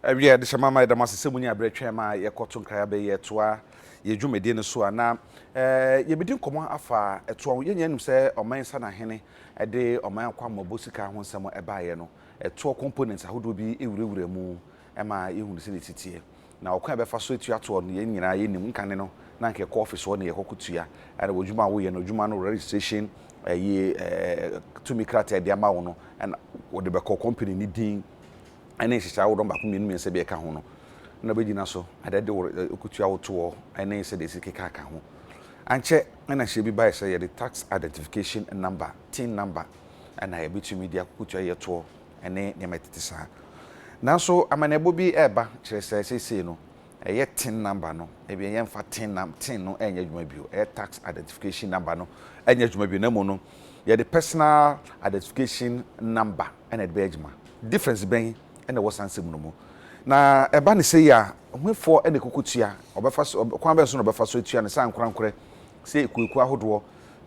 Awiɛ, adehyɛma ma yɛda mo ase sɛ munya berɛ twɛn ma yɛkɔto nkra bɛ yɛtoa yɛn dwumadie no so a na yɛbɛdi nkɔmmɔ afa ɛtoɔ ho. Yɛn nyinaa nim sɛ ɔman Sanahene de ɔman akwammɔbɔ sika ho nsɛm baeɛ no, ɛtoɔ components ahodoɔ bi wurawura mu ma yɛhunu sɛdeɛ ɛsi teɛ. Na ɔkwan a yɛbɛfa so atua toɔ no yɛn nyinaa yɛnim. Nkane no na anka yɛkɔ office hɔ na yɛkɔkɔtua. Ɛna wɔ adwuma a woyɛ no, adwuma no registration ɛyi tumi krataa de ama wo no ɛna wɔde bɛkɔ company ne din ne nhyehyɛe ahodoɔ baako mmienu mmiɛnsa bi a ɛka ho no na bɛgyina so ade de wo kutua wo toɔ ne sɛdeɛ ɛsi keka ka ho. Ankyɛ na nhyehyɛe bi baeɛ sɛ yɛde tax identification number, tin number, na yɛbɛtumi de akɔkɔtua yɛ toɔ ne nneɛma ɛtete saa. Nanso amanneɛbɔ bi reba kyerɛ sɛ seesei no ɛyɛ tin number no, ebi yɛmfa tin num tin no ɛnyɛ adwuma bio, ɛyɛ tax identification number no ɛnyɛ adwuma bio, na mmom no yɛde personal identification number ɛna ɛde bɛyɛ adwuma. Difference bɛn na ɛwɔ saa nsɛm no mu? Na ɛba no sei a, hwefoɔ na ɛkɔkɔtua? Ɔbɛfa so, kwan bɛn so na ɔbɛfa so atua no? Sɛ ankorankorɛ, sɛ ekuokuo ahodoɔ,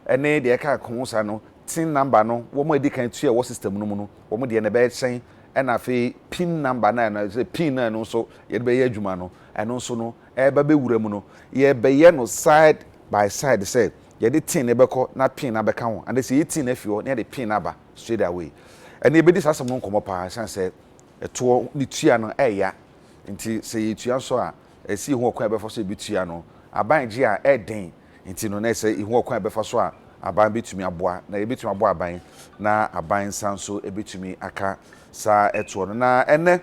ɛne deɛ ɛka ho saa no, tin number no, wɔn a ɛdi kan tua ɛwɔ system no mu no, wɔn deɛ no ɛbɛyɛ sɛn? Ɛna afei pin number no a ɛno, sɛ pin no a ɛno nso yɛde bɛyɛ adwuma no, ɛno nso no, ɛreba bɛwura mu no, yɛbɛyɛ no side by side sɛ yɛde tin no bɛkɔ na pin no abɛka ho, anaasɛ yɛyi tin no afi hɔ na yɛde pin no aba straight away. Ɛnna yɛbɛdi saa asɛm no nkɔmmɔ paa ɛsiane sɛ ɛtoɔ ne tua no ɛya nti sɛ yɛtua nso a ɛsɛ yɛhu ɔkwan a yɛbɛfa so yɛbɛtua no. Aban gye a ɛden nti no na ɛsɛ yɛhu ɔkwan a yɛbɛfa so a aban bɛtumi aboa na yɛbɛtumi aboa aban na aban nsa nso ɛbɛtumi aka saa ɛtoɔ no. Na ɛnɛ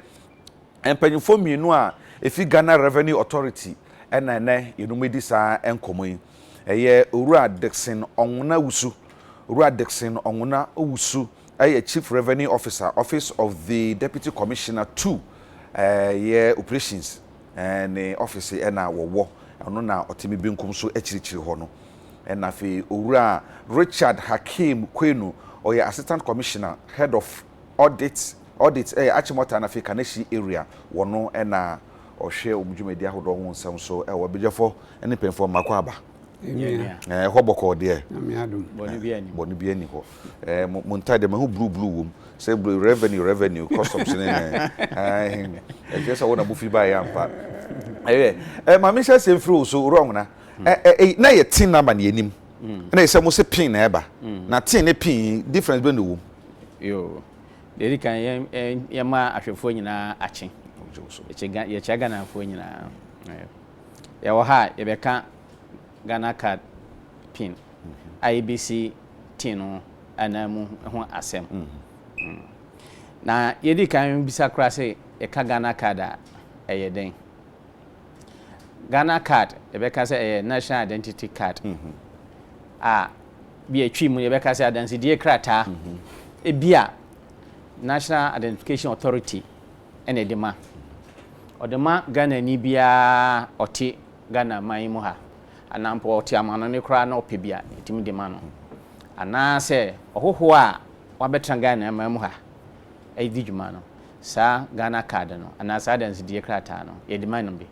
Mpanyimfoɔ mmienu a ɛfi Ghana Revenue Authority na ɛnnɛ yɛnom redi saa nkɔmmɔ yi. Ɛyɛ Owura Dickson Ɔnwona Wusu. Owura Dickson Ɔnwona Owusu yɛ Chief Revenue Officer, Office of the Deputy Commissioner 2, ɛyɛ Operations ne office na wɔwɔ. Ɔno na ɔte me benkum so akyirikyiri hɔ no. Ɛna afei Owura Richard Hakeem Kwenu, ɔyɛ Assistant Commissioner, Head of Audit Audit ɛyɛ Achimota na afei Kaneshie area wɔ no na ɔhwɛ wɔn dwumadi ahodoɔ ho nsɛm so ɛwɔ Abadwafoɔ ne mpanyinfoɔ mmaako aba. Ɛhɔ bɔkɔɔ deɛ. Bɔne bi ani hɔ. Mo ntadeɛ mahu blue blue wom sɛ blue revenue revenue customs ne ne ɛkyerɛ sɛ wo na mo firi baeɛ ampa. Ɛyɛ maame nhyɛ aseɛ mfiri wo so Owura Ɔnwena. Na yɛ tin number na yɛnim ɛna yɛ sɛ mo se pin na ɛba na tin ne pin difference bɛn na ɛwɔ mu? Yoo. Deɛ ɛdi kan, yɛn, yɛma ahwɛfoɔ nyinaa akye. Yɛkyɛ, yɛkyia Ghanafoɔ nyinaa. Yɛwɔ ha a, yɛbɛka Ghana card pin a yɛbɛsi tin no ananmu ho asɛm. Na yɛdi kan bisa koraa sɛ yɛka Ghana card a, ɛyɛ dɛn? Ghana card, yɛbɛka sɛ ɛyɛ national identity card a bi a Twi mu yɛbɛka sɛ adansedie krataa bi a National Identification Authority na ɛde ma. Ɔde ma Ghanani biara ɔte Ghana man yi mu ha anaa mpo ɔte amanɔne koraa na ɔpɛ bi a, yɛtumi de ma no. Anaasɛ ɔhohoɔ a wabɛtena Ghana man mu ha redi dwuma no, saa Ghana card no anaa saa adansedie krataa no, yɛde ma no bi.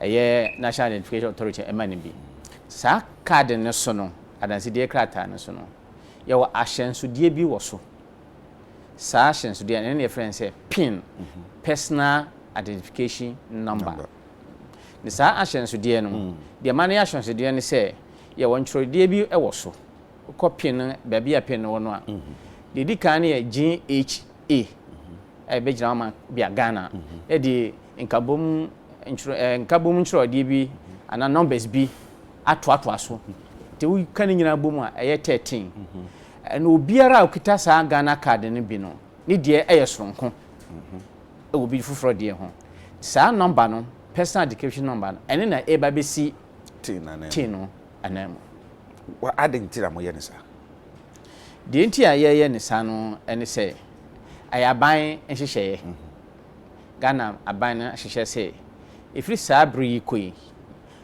Ɛyɛ National Identification Authority ɛma no bi. Saa card no so no, adansedie krataa no so no, yɛwɔ ahyɛnsodeɛ bi wɔ so. Saa ahyɛnsodeɛ no, ɛno na yɛfrɛ no sɛ PIN, Personal Identification Number. Ne saa ahyɛnsodeɛ no, deɛ ɛma no yɛ ahyɛnsodeɛ ne sɛ, yɛwɔ ntwerɛdeɛ bi wɔ so. Wokɔ PIN no, baabi a PIN no wɔ no a, deɛ ɛdi kan no yɛ GHA. a ɛbɛgyina hɔ ama bia Ghana na ɛde nkabom ntwerɛ ɛɛ nkabom ntwerɛdeɛ bi anaa numbers bi atoatoa so nti woka ne nyinaa bom a ɛyɛ 13 ɛna obiara a okita saa Ghana card no bi no ne deɛ ɛyɛ soronko ɛwɔ bi foforɔ deɛ ho saa number no personal identification number no ɛne na ɛba bɛsi tin no anan mu. Adɛn nti na moyɛ no saa? Deɛ nti a yɛyɛ no saa no ne sɛ, ɛyɛ aban nhyehyɛeɛ. Ghana aban no ahyehyɛ sɛ, ɛfiri saa berɛ yi kɔ yi,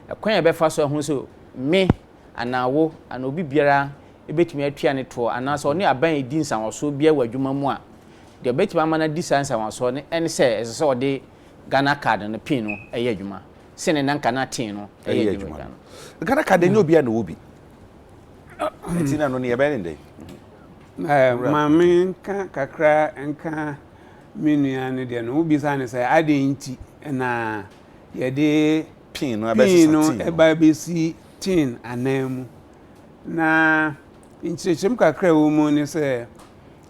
ɛkwan a yɛbɛfa so ahunu sɛ me anaa wo anaa obi biara bɛtumi atua ne toɔ anaasɛ ɔne aban redi nsawɔsoɔ biara wɔ adwuma mu a, deɛ ɔbɛtumi ama no adi saa nsawɔsoɔ no ne sɛ ɛsɛ sɛ ɔde Ghana card no, pin no, yɛ adwuma sene na nka na tin no yɛ adwuma no. Ghana card ɛnyɛ obiara na ɔwɔ bi. Nti na no ne yɛbɛyɛ ne dɛn? Maame nka kakra nka Me nua no deɛ no, wobisa no sɛ adɛn nti na yɛde pin no pin no abɛsesa tin no. Ɛba bɛsi tin anan mu. Na nkyerɛkyerɛmu kakra a ɛwɔ mu ne sɛ,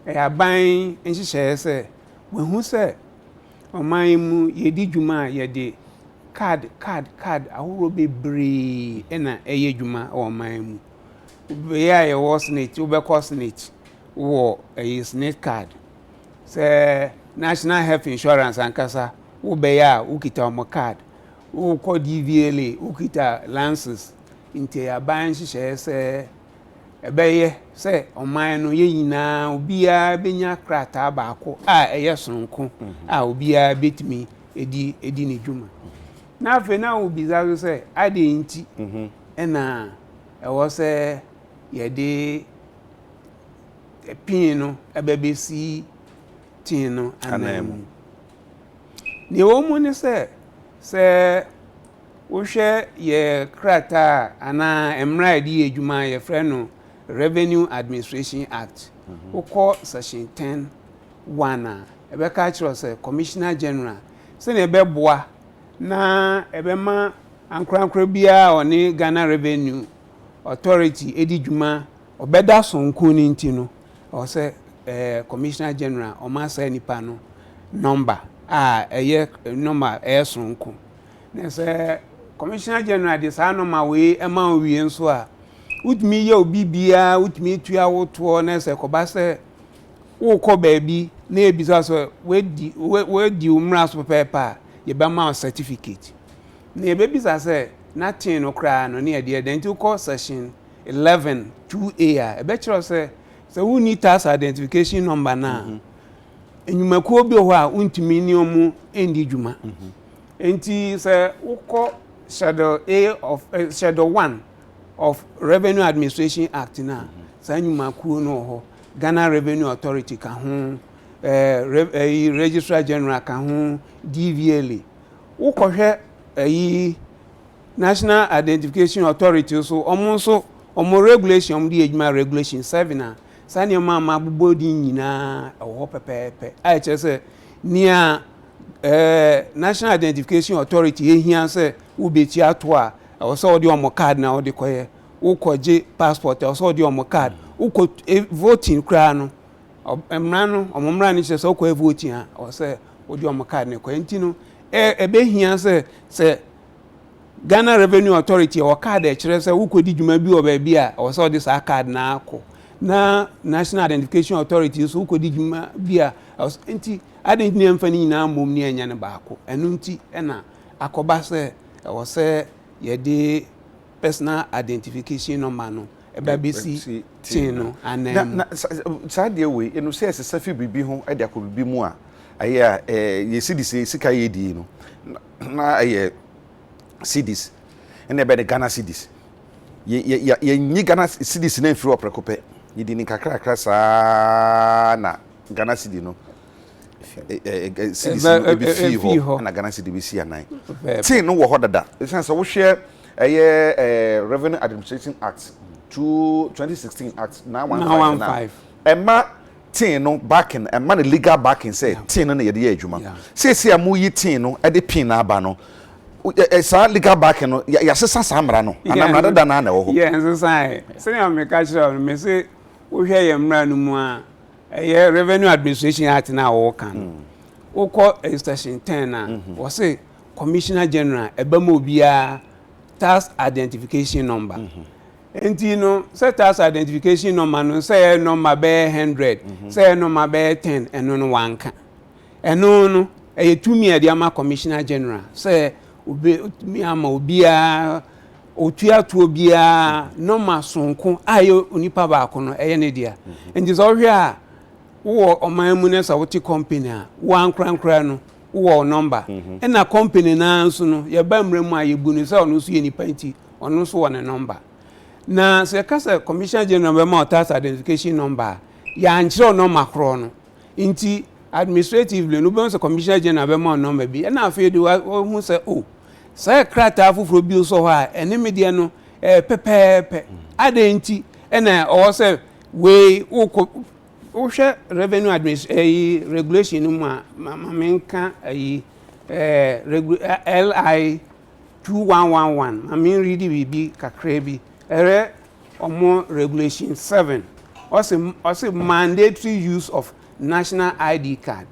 ɛyɛ aban nhyehyɛeɛ sɛ wɔahu sɛ ɔman yi mu yɛdi dwuma a, yɛde card, card, card ahodoɔ bebree na ɛyɛ adwuma wɔ ɔman yi mu. Bea a yɛwɔ SSNIT, wobɛkɔ SSNIT, wowɔ ɛyi SSNIT card. Sɛ National Health Insurance ankasa wobɛyɛ a, wokita wɔn card. Wokɔ DVLA, wokita license. Nti ɛyɛ aban nhyehyɛeɛ sɛ ɛbɛyɛ sɛ ɔman no yɛn nyinaa obiara bɛnya krataa baako a ɛyɛ sononko a obiara bɛtumi edi edi ne dwuma. Na afei na wobisa so sɛ adɛn nti ɛna ɛwɔ sɛ yɛde pin no ɛbɛbɛsi tin no anan mu. Nea ɛwɔ mu ne sɛ, sɛ wohwɛ yɛ krataa anaa mmara a yɛde yɛ adwuma a yɛfrɛ no Revenue Administration Act, wokɔ section 10(1) a, ɛbɛka akyerɛ wo sɛ Commissioner General, sɛnea ɛbɛboa na ɛbɛma ankorankora biara a ɔne Ghana Revenue Authority di dwuma ɔbɛda sononko no nti no, ɛwɔ sɛ Commissioner General ɔma saa nipa no number a ɛyɛ number a ɛyɛ sononko. Na sɛ Commissioner General de saa number wei ma wo wie nso a, wotumi yɛ obi biara, wotumi tua wo toɔ. Na sɛ kɔba sɛ wokɔ baabi na ebisa sɛ wadi wadi wo mmara so pɛpɛɛpɛ a, yɛbɛma wo certificate. Na yɛbɛbisa sɛ na tin no koraa no ne yɛde yɛ dɛn? Nti wokɔ section 11(2)(a) a, ɛbɛkyerɛ wo sɛ sɛ wonni tax identification number no a, nnwumakuo bi wɔ hɔ a wontumi ne ɔmo ndi dwuma. Nti sɛ wokɔ schedule A of schedule 1 of Revenue Administration Act no a, saa nnwumakuo no wɔ hɔ. Ghana Revenue Authority ka ho, Registrar General ka ho, DVLA. Wokɔhwɛ ɛyi National Identification Authority nso, ɔmo nso ɔmo regulation ɔmo de yɛ adwuma, regulation 7 a, saa nneɛma a mabobɔ din nyinaa ɛwɔ hɔ pɛpɛɛpɛ a ɛkyerɛ sɛ nea National Identification Authority ehia sɛ wobɛtua ato a, ɛwɔ sɛ wɔde ɔmo card na wɔde kɔyɛ. Wokɔgye passport, ɛwɔ sɛ wɔde ɔmo card. Wokɔ voting koraa no, mmara no, ɔmo mmara no kyerɛ sɛ wokɔyɛ voting a, ɛwɔ sɛ wode ɔmo card no kɔyɛ. Nti no ɛbɛhia sɛ Ghana Revenue Authority ɛwɔ card a ɛkyerɛ sɛ wokɔdi dwuma bi wɔ baabi a, ɛwɔ sɛ wɔde saa card na akɔ. Na National Identification Authority nso, wokɔdi dwuma bi a ɛwɔ sɛ. Nti adɛn nti na yɛmfa ne nyinaa mmom ne ɛnyɛ no baako? Ɛno nti ɛna akɔba sɛ ɛwɔ sɛ yɛde personal identification number no ɛba bɛsi tin no anan mu. Na saa deɛ wei ɛnu sɛ ɛsesa fi biribi ho de akɔ biribi mu a, ɛyɛ a yɛ cedis, yɛ sika yɛ die no na ɛyɛ cedis, ɛna ɛbɛ de Ghana cedis. Yɛ yɛ yɛnyi Ghana cedis na mfiri hɔ prɛko pɛ. Yɛdi ne kakrakra saa na Ghana cedi no, cedis no ebi fii hɔ na Ghana cedi bi si anan. Tin no wɔ hɔ dada. Ɛsiane sɛ wohwɛ ɛyɛ Revenue Administration Act 2016, Act 915 na ɛma tin no backing, ɛma no legal backing sɛ tin no na yɛde yɛ adwuma. Seesei a moyi tin no ɛde pin no aba no, saa legal backing no, yɛasesa saa mmara no anaa mmara dada naa na ɛwɔ hɔ? Yɛ nsesa. Sɛnea meka kyerɛ wo no, me se wohwɛ yɛn mmara no mu a, ɛyɛ Revenue Administration Act na wɔka no, wokɔ section 10 a, wɔse Commissioner General ɛbɛma obiara tax identification number. Nti no sɛ tax identification number no, sɛ ɛyɛ number bɛyɛ 100, sɛ ɛyɛ number bɛyɛ 10, ɛno no wanka. Ɛno no ɛyɛ tumi a yɛde ama Commissioner General sɛ obetumi ama obiara otua toɔ biara number sonko a ɛyɛ onipa baako no ɛyɛ ne dea. Nti sɛ wohwɛ a, wowɔ ɔman mu no, sɛ wote company a, wo ankorankora no wowɔ number, ɛna company naa nso no, yɛba mmerɛ mu a yɛbu no sɛ ɔno nso yɛ nipa, nti ɔno nso wɔ ne number. Na sɛ yɛka sɛ Commissioner General bɛma wo tax identification number a, yɛankyerɛ wo number korɔ no. Nti administratively no, wobɛhu sɛ Commissioner General bɛma wo number bi, ɛna afei de wahu sɛ o saa krataa foforɔ bi nso hɔ a ɛne me deɛ no ɛyɛ pɛpɛɛpɛ. Adɛn nti ɛna ɛwɔ sɛ wei wokɔ Wohwɛ revenue administ ɛyi regulation no mu a, ma ma menka ɛyi ɛɛ regu LI 2111 ma menredi biribi kakra bi. Ɛrɛ ɔmo regulation 7 ɔse ɔse mandatory use of national ID card.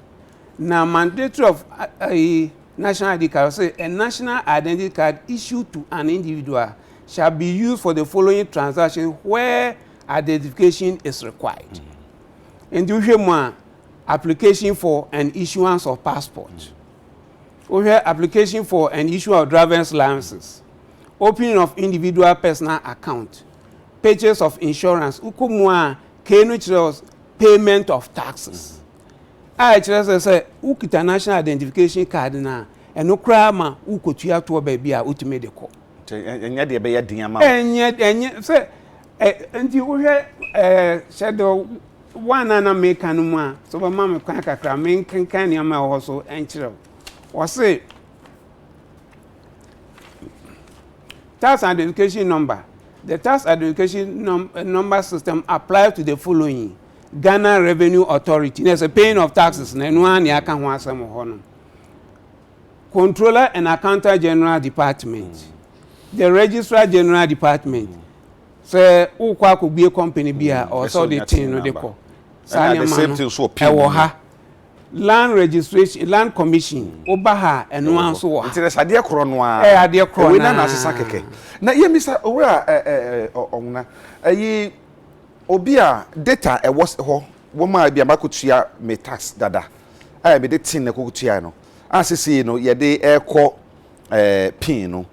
Na mandatory of ɛyi national ID card ɔse a national identity card issued to an individual shall be used for the following transaction where identification is required. Nti wohwɛ mu a, application for and issuance of passport. Wohwɛ application for and issue of driver's license, opening of individual personal account, purchase of insurance. Wokɔ mu a, kei no kyerɛ payment of taxes. A ɛkyerɛ sɛ sɛ wokita national identification card no a, ɛno koraa ma wokɔtua toɔ baabi a wotumi de kɔ. Ɛnyɛ deɛ ɛbɛyɛ den ama wo. Ɛnyɛ ɛnyɛ sɛ ɛ nti wohwɛ ɛɛ schedule one a na meka no mu a, sɛ wobɛma me kwan kakra menkenkan nneɛma a ɛwɔ hɔ so nkyerɛ wo. Wɔse tax identification number. The tax identification number system applies to the following: Ghana Revenue Authority, na ɛsɛ paying of taxes na ɛno ara na aka ho asɛm wɔ hɔ no. Controller and Accountant General Department, the Registrar General Department. Sɛ wokɔ akɔbue company bi a, ɔwɔ sɛ wode tin no de kɔ. Saa nneɛma no ɛwɔ ha. Land Registration, Land Commission, woba ha a, ɛno ara nso wɔ ha. Nti sɛ adeɛ korɔ no ara. Ɛyɛ adeɛ korɔ no ara. Wei na asesa kɛkɛ. Na yɛmmisa owura Ɔnwona, ɛyi obi a data ɛwɔ hɔ wɔn a bi a makɔtua me tax dada a mede tin na ɛkɔtuae no a sesei no yɛde ɛrekɔ pin no,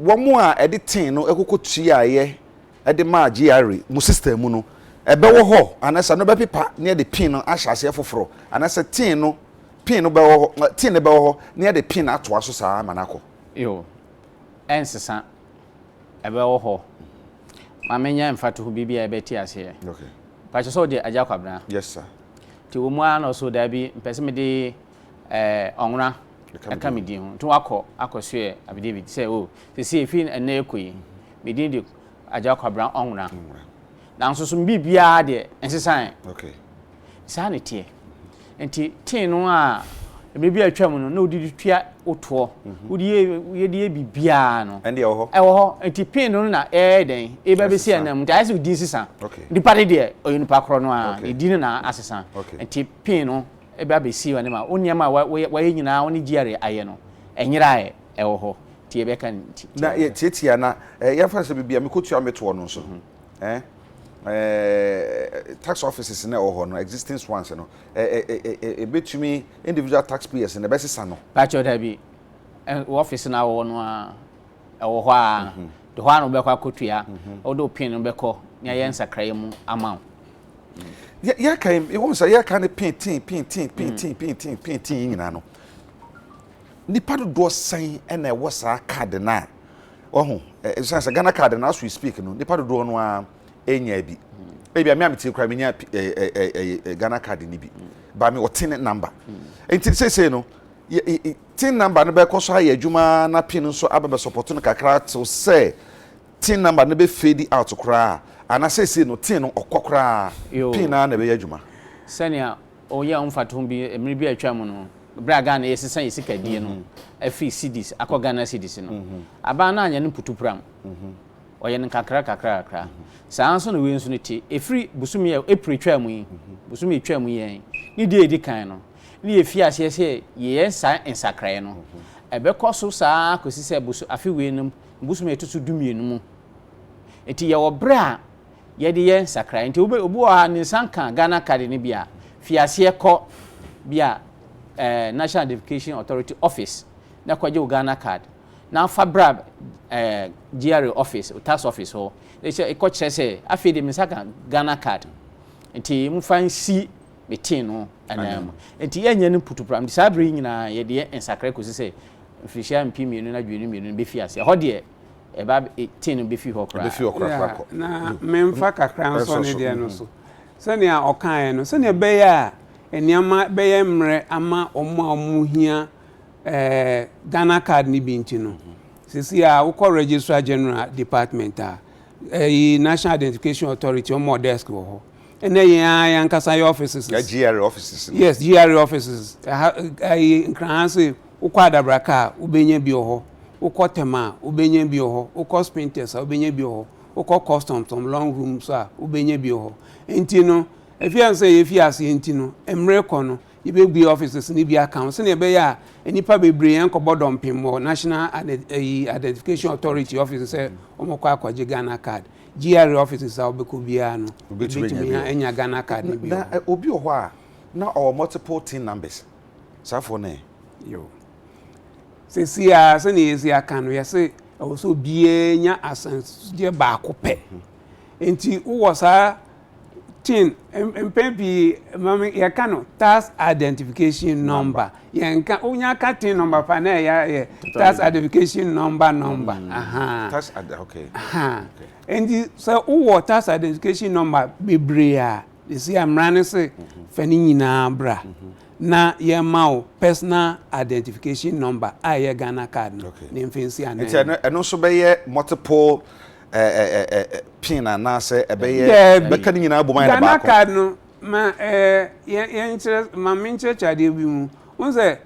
wɔn a ɛde tin no ɛkɔkɔ tuaeɛ ɛde maa GRA mu system mu no, ɛbɛwɔ hɔ anaasɛ no bɛpepa na yɛde pin no ahyɛ aseɛ foforɔ, anaasɛ tin no pin no bɛwɔ hɔ, tin no bɛwɔ hɔ na yɛde pin atoa so saa ama no akɔ? Yo, ɛnsesa, ɛbɛwɔ hɔ. Ma menyɛ mfatoho bi a ɛbɛte aseɛ. Okay. Pakyɛ sɛ wode Agya Kwabena? Yes sir. Nti wɔ mu ara na ɔso daabi, mpɛ sɛ mede Ɔnwona ɛka me din ho. Nti wakɔ akɔsoɛ affidavit sɛ o, sɛsi ɛfiri ɛnnɛ ɛkɔ yi, me din de Agya Kwabena Ɔnwona. Nanso so biribiara deɛ nsesae. Okay. Saa na ɛteɛ. Nti tee no a mmerɛ bi a atwa mu no na wode tua wo toɔ, wode yɛ yɛde yɛ biribiara no. Ɛnde ɛwɔ hɔ. Ɛwɔ hɔ. Nti pin no na ɛyɛ dɛn ɛba bɛsi anam nti ayɛ sɛ din sesa. Okay. Nipa no deɛ ɔyɛ nipa korɔ no ara, Okay. ne din no na asesa. Okay. Nti pin no ɛba bɛsi hɔ ma wo nneɛma a wayɛ nyinaa wo ne GRA ayɛ no ɛnyeraeɛ, ɛwɔ hɔ. Nti yɛbɛka no nti. Na yɛ tietia na yɛmfa sɛ biribi a mekɔtua me toɔ no nso. Tax offices na ɛwɔ hɔ no, existing ones no, ɛbɛtumi individual taxpayers na ɛbɛsesa no? Pakyɛ dabi, office na wɔwɔ no a ɛwɔ hɔ a, de hɔ a na wobɛkɔ akɔtua, wode wo pin no bɛkɔ na yɛayɛ nsakraeɛ mu ama wo. Yɛka yi, wɔn sɛ yɛka ne pin tin pin tin pin tin pin tin pin tin yi nyinaa no, nipa dodoɔ sɛn ɛna ɛwɔ saa card no a ɔho ɛsan sɛ Ghana card no as we speak no, nipa dodoɔ no ara ɛnya bi. Ebi a me a mete kura menya Ghana card ni bi, ba me wɔ tin number. Nti seesei no tin number no bɛkɔ so ayɛ adwuma na pin nso aba bɛ support no kakra till sɛ tin number no bɛ fade out koraa, ana seesei no tin no ɔkɔ koraa, pin naa na ɛbɛyɛ adwuma? Sɛnea ɔyɛ mfatoho bi mmerɛ bi a atwa mu no, berɛ a Ghana yɛsesa yɛ sikadie no afiri cedis akɔ Ghana cedis no, aban no anyɛ no mputupuram, ɔyɛ no nkakra kakra kakra. Saa nso na wei nso no te. Ɛfiri bosome a April twaa mu yi, bosome twaa mu yi ne deɛ ɛdi kan no, ne yɛfi aseɛ sɛ yɛyɛ saa nsakraeɛ no. Ɛbɛkɔ so saa kɔsi sɛ boso afe wei no bosome a ɛto so 12 mu. Nti yɛwɔ berɛ a yɛde yɛ nsakraeɛ. Nti obi wɔ ha ne nsa nka Ghana card no bi a, fi aseɛ kɔ bi a National Identification Authority office na kɔgye wo Ghana card na fa bra GRA office, tax office hɔ. Ɛkyɛ ɛkɔ kyerɛ sɛ afei de me nsa ka Ghana card nti momfa nsi me tin no anan mu. Nti yɛnyɛ no putupra. Nti saa bere yi nyinaa yɛde yɛ nsakrae kɔsi sɛ mfirihyia 2022 no bɛfi ase. Ɛhɔ deɛ ɛba tin no bɛfi hɔ koraa. Ɛbɛfi hɔ koraa kɔ. Na memfa kakra nsɔ ne deɛ no so. Sɛnea ɔkaeɛ no, sɛnea ɛbɛyɛ a nneɛma bɛyɛ mmerɛ ama wɔn a wɔhia Ghana card no bi nti no, seesei a wokɔ Registrar General Department a, ɛyi National Identification Authority wɔn wɔ desk wɔ hɔ. Ɛnɛ yɛn ara yɛn ankasa yɛ offices. Yɛ GRA offices no. Yes, GRA offices. Ɛha ɛyi Nkran ha se wokɔ Adabraka a wobɛnya bi wɔ hɔ, wokɔ Tema a wobɛnya bi wɔ hɔ, wokɔ Spintex a wobɛnya bi wɔ hɔ, wokɔ Customs wɔn long room nso a wobɛnya bi wɔ hɔ. Nti no, ɛfiane sɛ yɛfi aseɛ nti no, mmerɛ kɔ no, Yɛbɛbue offices no bi aka ho sɛdeɛ ɛbɛyɛ a nnipa bebree nkɔbɔ dɔmpem wɔ National Identification Authority office sɛ wɔkɔ akɔgye Ghana card. GRA offices a wobɛkɔ biara no, wobɛtumi anya Ghana card no bi wɔ hɔ. Na obi wɔ hɔ a na ɔwɔ multiple tin numbers, saa foɔ no ɛ? Yo. Seesei ara sɛdeɛ yɛasi aka no, yɛse ɛwɔ sɛ obiara nya asansodeɛ baako pɛ. Nti wowɔ saa Tin, mpɛn pii ma me yɛka no tax identification number. Yɛnka wonya ka tin number pa na ɛyɛ yɛ tax identification number number. Mm. Aha. Tax okay. Aha. Nti sɛ wowɔ tax identification number bebree a, ɛsi a mmara no se mhm. fa ne nyinaa bra mhm. na yɛma wo personal identification number a ɛyɛ Ghana card no ne mfɛnsi anan. Nti ɛno nso bɛyɛ multiple pin anaasɛ ɛbɛyɛ bɛka ne nyinaa bom ayɛ no baako. Ghana card no ma ɛɛ yɛn kyerɛ ma me nkyerɛkyerɛ adeɛ bi mu wɔn sɛ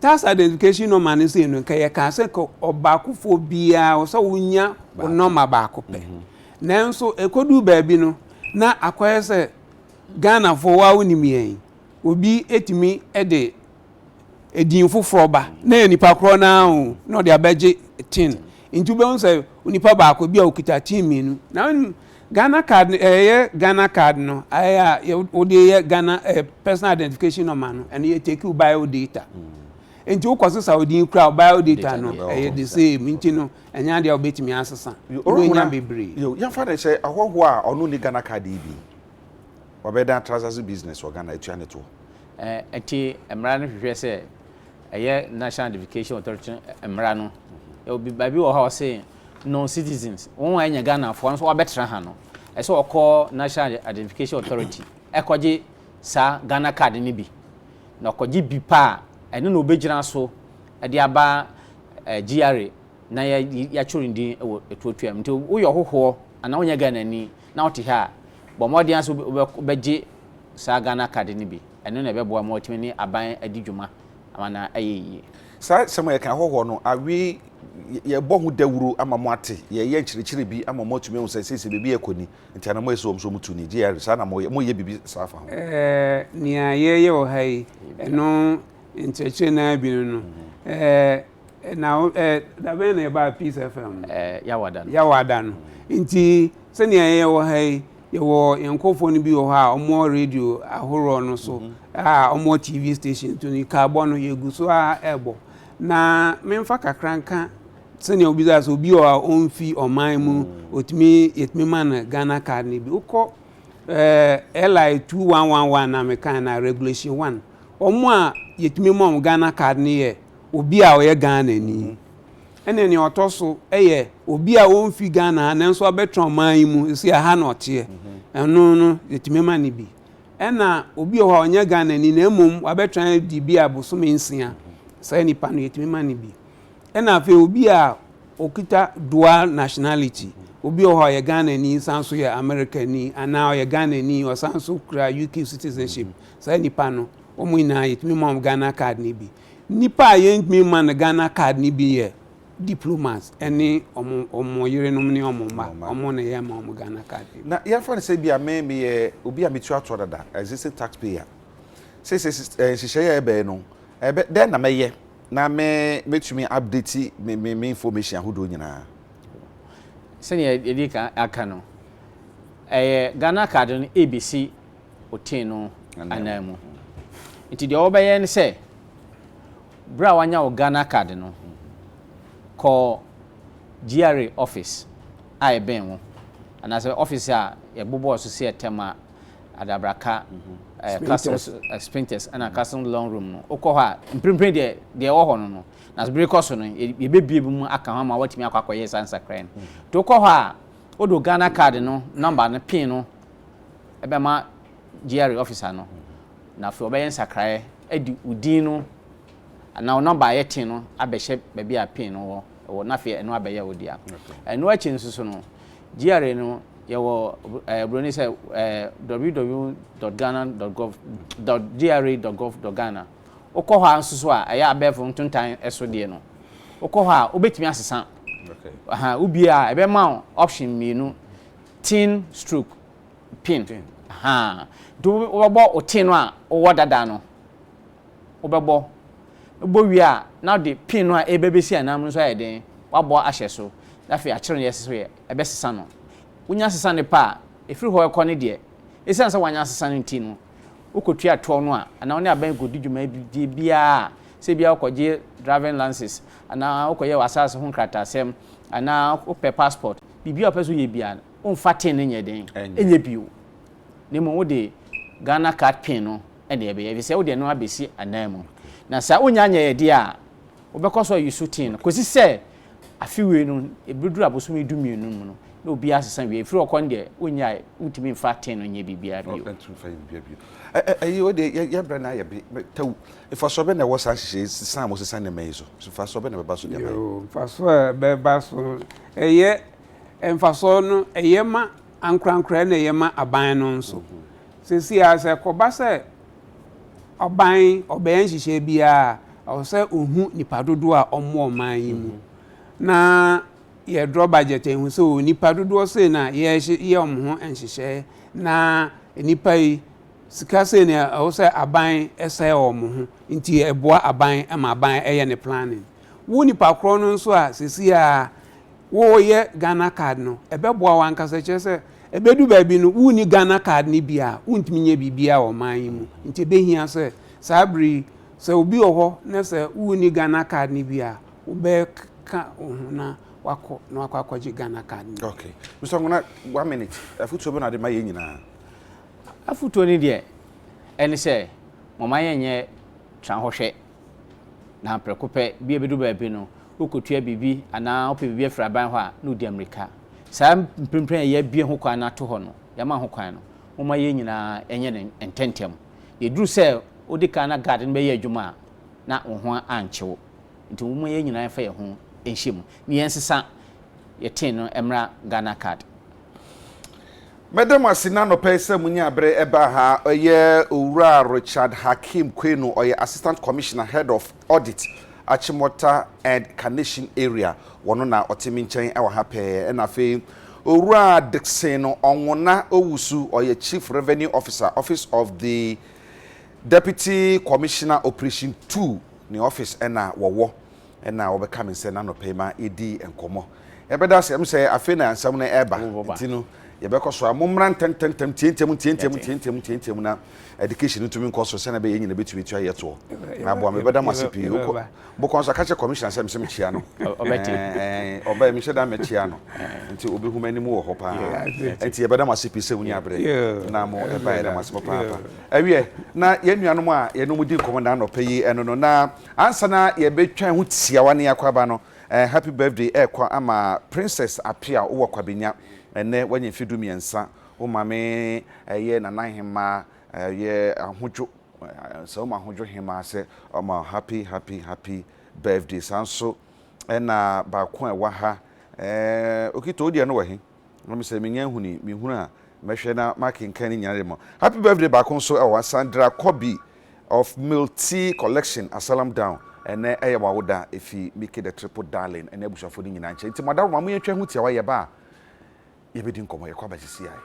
tax identification number no sei no nka yɛ kaa sɛ ka ɔbaakofoɔ biara wɔ sɛ wonya wo nɔma baako pɛ mhm. nanso ɛkɔduu baabi no na akɔyɛ sɛ Ghanafoɔ wa wonim yɛn obi etumi de edin foforɔ ba na yɛ nipa korɔ no ara o na ɔde abɛgye tin nti wobɛhu sɛ onipa baako bi a okita tin mmienu na wonim Ghana card no ɛyɛ Ghana card no ayɛ a wode yɛ Ghana eh, personal identification number no ɛno yɛ take wo bio data nti wokɔ sesa wo din kura wo bio data no ɛyɛ the same nti no ɛnyɛ adeɛ a wobɛtumi asesa wobɛnya bebree. Yɛmfa no sɛ ahɔhoɔ a ɔno ni Ghana card yi bi Wabɛyɛ dɛn atra ase business wɔ Ghana atua ne toɔ? Nti mmara no hwehwɛ sɛ ɛyɛ National Identification Authority mmara no. Yɛwɔ bi baabi wɔ hɔ a ɔse non citizens, wɔn a ɛnyɛ Ghanafoɔ nso wɔabɛtena ha no, ɛsɛ ɔkɔ National Identification Authority ɛkɔgye saa Ghana card no bi. Na ɔkɔgye bi pa a, ɛno na ɔbɛgyina so de aba GRA na yɛatwerɛ ne din wɔ ɛtoɔtua mu. Nti woyɛ ɔhohoɔ anaa wonyɛ Ghanani na wote ha a, Bɔ mmɔden ara sɛ wobɛgye saa Ghana card no bi. Ɛno na ɛbɛboa ma woatumi ne aban adi dwuma ama no ayɛ yie. Saa asɛm a yɛka ahɔhoɔ no, awe yɛbɔ ho dawuro ama mo ate, yɛyɛ nkyerɛkyerɛ bi ama mo atumi ahu sɛ seesei baabi a yɛkɔ ni, nti ana moyɛ sɛ wɔn nso wɔtu ni, GR, saa na moyɛ, moyɛ biribi saa fa ho? Ɛɛ, nea yɛyɛ wɔ ha yi, ɛno nkyerɛkyerɛ no ara bi no no. Ɛɛ, na ɛɛ, da bɛn na yɛbaa Peace FM no? Ɛɛ, Yawada no. Yawada no. Nti, Sɛnea yɛyɛ wɔ ha yi, yɛwɔ yɛn nkurɔfoɔ no bi wɔ hɔ a wɔwɔ radio ahoroɔ no so a wɔwɔ TV station so no kaabɔ no yɛgu so a ɛrebɔ. Na memfa kakra nka sɛnea wobisa sɛ obi wɔ a ɔmfi ɔman mu ɔtumi yɛtumi ma no Ghana card no bi. Wokɔ eh, LI 2111 na meka na regulation 1 wɔn a yɛtumi ma wɔn Ghana card no yɛ obi a ɔyɛ Ghanani. Ɛna nea ɔtɔ so yɛ obi a ɔmfi Ghana ha nanso abɛtena ɔman yi mu, ɛsi aha na ɔteɛ. Ɛno no, yɛtumi ma no bi. Ɛna obi wɔ hɔ a ɔnyɛ Ghanani na mmom wabɛtena di bi a bosome nsia, saa nipa no yɛtumi ma no bi. Ɛna afei obi a ɔkita dual nationality, obi wɔ hɔ a ɔyɛ Ghanani san so yɛ Amerikani anaa ɔyɛ Ghanani ɔsan so kura UK citizenship, saa nipa no, wɔn nyinaa yɛtumi ma wɔn Ghana card no bi. Nnipa a yɛntumi mma no Ghana card no bi yɛ diplomats ne wɔn wɔn yerenom ne wɔn mma. Wɔn na yɛma wɔn Ghana card no bi. Na yɛmfa no sɛ ebia me meyɛ obi a metua toɔ dada, existing tax payer. Seesei nhyehyɛeɛ a ɛbɛyɛ no, ɛbɛ dɛn na mɛyɛ na me mɛtumi update me me me information ahodoɔ nyinaa? Sɛdeɛ yɛdi kan aka no, ɛyɛ Ghana card no ɛrebɛsi otee no ananmu. Nti deɛ wobɛyɛ ne sɛ, berɛ a wanya wo Ghana card no, kɔ GRA office a ɛbɛn wo, anaasɛ office a yɛbobɔɔ so sɛ Tema, Adabraka, eh, Customs, eh, Spintex, ɛna Customs Long Room no. Wokɔ hɔ a, mprempren deɛ deɛ ɛwɔ hɔ no no, na bere kɔ so no, yɛbɛbie bi mu aka ho ama woatumi akɔ akɔyɛ saa nsakrae no. Nti wokɔ hɔ a, wode wo Ghana card no number no, pin no, bɛma GRA officer no, na afei ɔbɛyɛ nsakraeɛ de wo din no anaa wo nɔmba a ɛyɛ ten no abɛhyɛ baabi a pin no wɔ wɔ na afei ɛno abɛyɛ wo dea. Ɛno akyi nso so no, GRA no Yɛwɔ ɛɛ buroni sɛ ɛɛ www.ghana.gov .gra.gov.ghana. Wokɔ hɔ a nso so a ɛyɛ abɛɛfo ntontan so deɛ no, wokɔ hɔ a wobɛtumi asesa. Aha, wobie a ɛbɛma wo option mmienu, tin stroke pin. Aha, nti wobɛbɔ wo tin no a wowɔ dada no, wobɛbɔ. Wobɔ wie a, na wode pin no a ɛrebɛbɛsi anan mu no nso ayɛ den, woabɔ ahyɛ so. Na afei akyerɛ no yɛ sɛ yɛ ɛbɛsesa no. Wonya sesa no pɛ a, ɛfiri hɔ rekɔ no deɛ, ɛsiane sɛ woanya asesa no nti no, wokɔtua toɔ no a, anaa wo ne aban kɔdi dwumadie biara a, sɛ ebia wokɔgye driving license, anaa wokɔyɛ w'asaase ho nkrataasɛm, anaa wopɛ passport, biribiara a wopɛ sɛ woyɛ biara no, womfa tin no nyɛ den, nyɛ bio. Na mmom wode Ghana card pin no na ɛbɛyɛ, ɛfiri sɛ wode ɛno abɛsi ananmu. Na sɛ wonnya nyɛeɛ deɛ a, wobɛkɔ so ayi so tin no kɔsi sɛ afe wei no, ɛbɛduru abosome dumienu mu no, na obiara asesa wie. Ɛfiri hɔ kɔ no deɛ, wonnyae, wontumi mfa tin no nyɛ biribiara bio. Wontumi mfa nyɛ biribiara bio. Ɛ, ɛ, ɛyi, wo deɛ, yɛ, yɛn berɛ no ayɛ be, tɛw. Mfasoɔ bɛn na ɛwɔ saa nhyehyɛe yi, sesa a mosesa nneɛma yi so? Mfasoɔ bɛn na ɛbɛba so de ama yɛn? Yoo, mfasoɔ a ɛbɛba so, ɛyɛ, mfasoɔ no, ɛyɛ ma ankorankorɛ na ɛyɛ ma aban no nso. Seesei ara, sɛ ɛkɔba sɛ ɔban ɔbɛyɛ nhyehyɛe biara a, ɛwɔ sɛ ohu nipa dodoɔ a wɔwɔ ɔman yi mu. Na yɛdrɔ budget a, yɛhu sɛ o nipa dodoɔ sei na yɛyɛ wɔn ho nhyehyɛe, na nnipa yi sika sei na ɛwɔ sɛ aban sɛe wɔn ho, nti ɛboa aban ma aban yɛ ne planning. Wo nipa korɔ no nso a seesei ara woreyɛ Ghana card no, ɛbɛboa wo ankasa. Kyerɛ sɛ, ɛbɛdu baabi no, wonni Ghana card no bi a, wontumi nyɛ biribiara wɔ ɔman yi mu. Nti ɛbɛhia sɛ saa bere yi, sɛ obi wɔ hɔ na sɛ wonni Ghana card no bi a, wobɛka wo ho na wakɔ na wakɔ akɔgye Ghana card no bi. Okay. Mr. Nwona, one minute. Afotuo bɛ na ade ma yɛn nyinaa? Afotuo no deɛ, ɛne sɛ, momma yɛnyɛ tra hɔ hwɛ. Na prɛko pɛ, bi a ɛbɛdu baabi no, worekɔtua biribi anaa wopɛ biribi afiri aban hɔ a, na wodi ammirika. Saa mprempren a yɛabue ho kwan no ato hɔ no, yɛama ho kwan no, momma yɛn nyinaa nyɛ no ntɛmntɛm. Na ɛduru sɛ wodi kan na guard no bɛyɛ adwuma a, na wo ho ankye wo. Nti momma yɛn nyinaa mfa yɛn ho nhyɛ mu na yɛnsesa yɛn tin no mmra Ghana card. Mɛda mo ase nnɛ anɔpa yi sɛ monyaa bere baa ha. Ɔyɛ Owura Richard Hakeem Kwenu, ɔyɛ Assistant Commissioner, Head of Audit, Achimota and Carnation Area. Wɔno na ɔte me nkyɛn wɔ ha pɛɛ. Ɛna afei Owura Dickson Onwona Owusu, ɔyɛ Chief Revenue Officer, Office of the Deputy Commissioner Operation 2, ne office na wɔwɔ. na wɔbɛka me nsɛ n'anɔpa yi ma yɛdi nkɔmmɔ. Yɛbɛda ase, ɛm sɛ afei na nsɛm no ɛreba, nti no yɛbɛkɔ so a mommra ntɛmntɛmntɛm ntiantiam ntiantiam ntiantiam ntiantiam na education no ntumi nkɔ so sɛnea ɛbɛyɛ yɛn nyina bɛtumi atua yɛ toɔ. Na aboa me, yɛbɛda mo ase pii. Wokɔ bokɔ nso a ka kyerɛ commissioner sɛ mesɛ mekyia no. Ɔbɛyɛ mehyɛ da mɛkyia no nti ɔbɛhu m'anim wɔ hɔ paa. Nti yɛbɛda mo ase pii sɛ wonya berɛ na mo ɛba yɛda mo ase papaapa. Ɛwiɛ na yɛn nuanom a yɛne wɔn di nkɔmmɔ na anɔpa yi ɛno no na Ansa na yɛbɛtwa ho tiawa ne yɛakɔ aba no, eh, happy birthday ɛrekɔ ama Princess Appiah wowɔ Kwabenya, ɛnnɛ woanya mfe 13, wo maame ɛyɛ Nana Hemaa, ɛyɛ Ahodwo, sɛ woma Ahodwo Hemaa sɛ ɔma wo happy happy happy birthday, saa nso ɛna baako a ɛwɔ ha, eh, Okito wo deɛ no wɔ he? Na me sɛ menya nhuni, mehunu a mɛhwɛ na makenkan ne nyinaa de ma. Happy birthday baako nso ɛwɔ ha, Sandra Kobi of Milty Collection, Asalam Down. Ɛnɛ ɛyɛ w'awoda efi Mickey the Triple Darling ɛne abusuafoɔ no nyinaa nkyɛn. Nti mo adaworoma mo yɛntwa ho tiawa yɛba a yɛbɛdi nkɔmmɔ yɛkɔ aba sisi ae.